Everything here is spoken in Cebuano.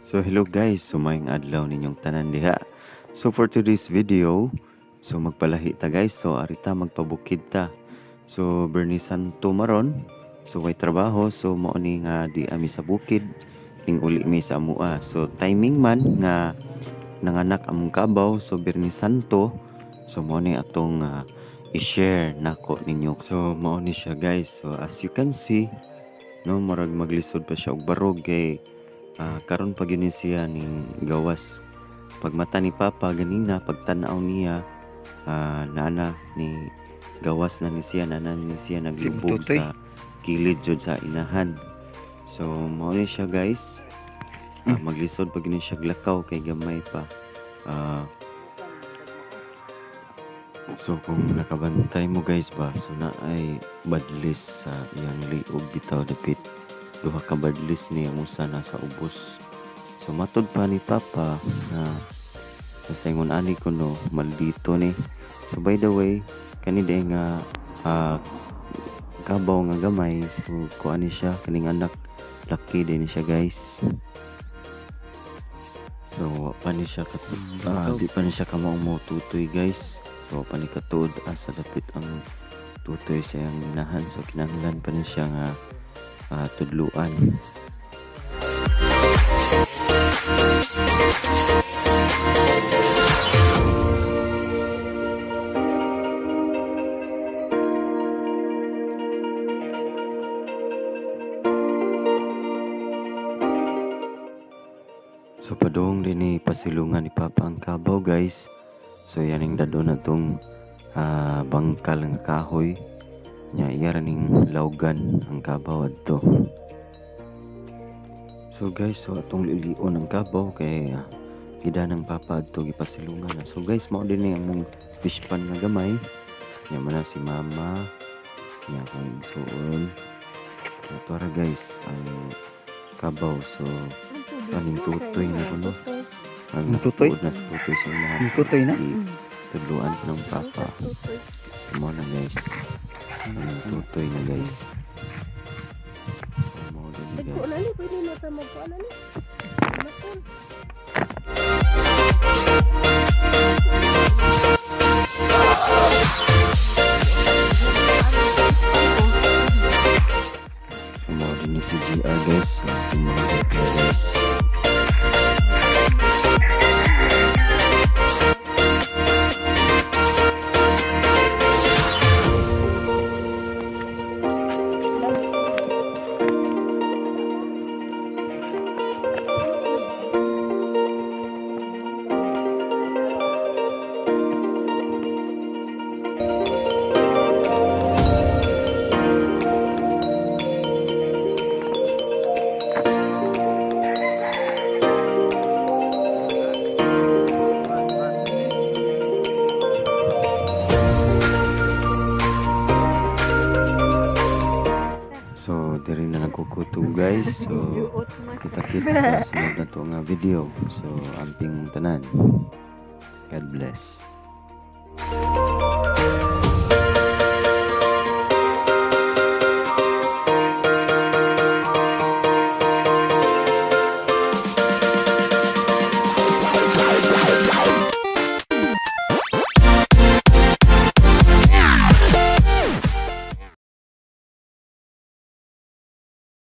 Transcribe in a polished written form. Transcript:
So hello guys, so maayong adlaw ninyong tanan diha. So for today's video, so magpalahi ta, guys. So arita magpabukid ta. So Biyernes Santo maron, so way trabaho, so mao ni nga di ami sa bukid ning uli mi sa amua. So timing man nga nanganak among kabaw, so Biyernes Santo, so mao ni atong i-share nako ninyo. So mao ni siya, guys. So as you can see, no, murag maglisod pa siya og barog kay karon pa gyud ni siya ning gawas. Pagmata ni Papa ganina, pagtan-aw niya, naana ni gawas na ni siya, naana ni siya naglubog Tutoy. Sa kilid jud sa inahan. So mao ni siya, guys. Maglisod pa gyud ni siya lakaw kay gamay pa. So kung nakabantay mo, guys, ba, so na ay badlis sa iyang liog bitaw dapit. Duha ka badlis ni ang usa nasa ubos. So matod pa ni Papa na basta ingon ani kuno maldito ni. So by the way, kani diay nga kabaw nga gamay, so kuan ni siya, kaning anak laki din ni siya, guys. So wa pa ni siya di pa ni siya kamao mo tutoy, guys. So wa pa ni katuod asa dapit ang tutoy sa iyang inahan. So kinahanglan pa ni siya nga tudluan. So padung din ni pasilungan ni Papa ang kabaw, guys. So yan ang dado na tong bangkal nga kahoy. Nya iya ra ning lawgan ang kabaw adto. So guys, so atong lilion ang kabaw kay gida ng Papa adto gipasilungan na. So guys, mao din ni among fish pan nga gamay. Nya man na si Mama. Nya akong igsuon. Ato ra, guys, ang kabaw. So kaning tutoy na kuno. Ang Ang tutoy? natuod na sa tutoy sa inahan. Ang tutoy na? Tudluan ng Papa. So mao na, guys. Ang tutoy na, guys. So mao din Dagko guys. Na ni, pwede na ta magkuan na ni. Maton. So mao din ni si GR, guys. So mga guys. So diri na nagkukuto, guys. So kita kits sa sunod na to nga video. So amping mong tanan. God bless.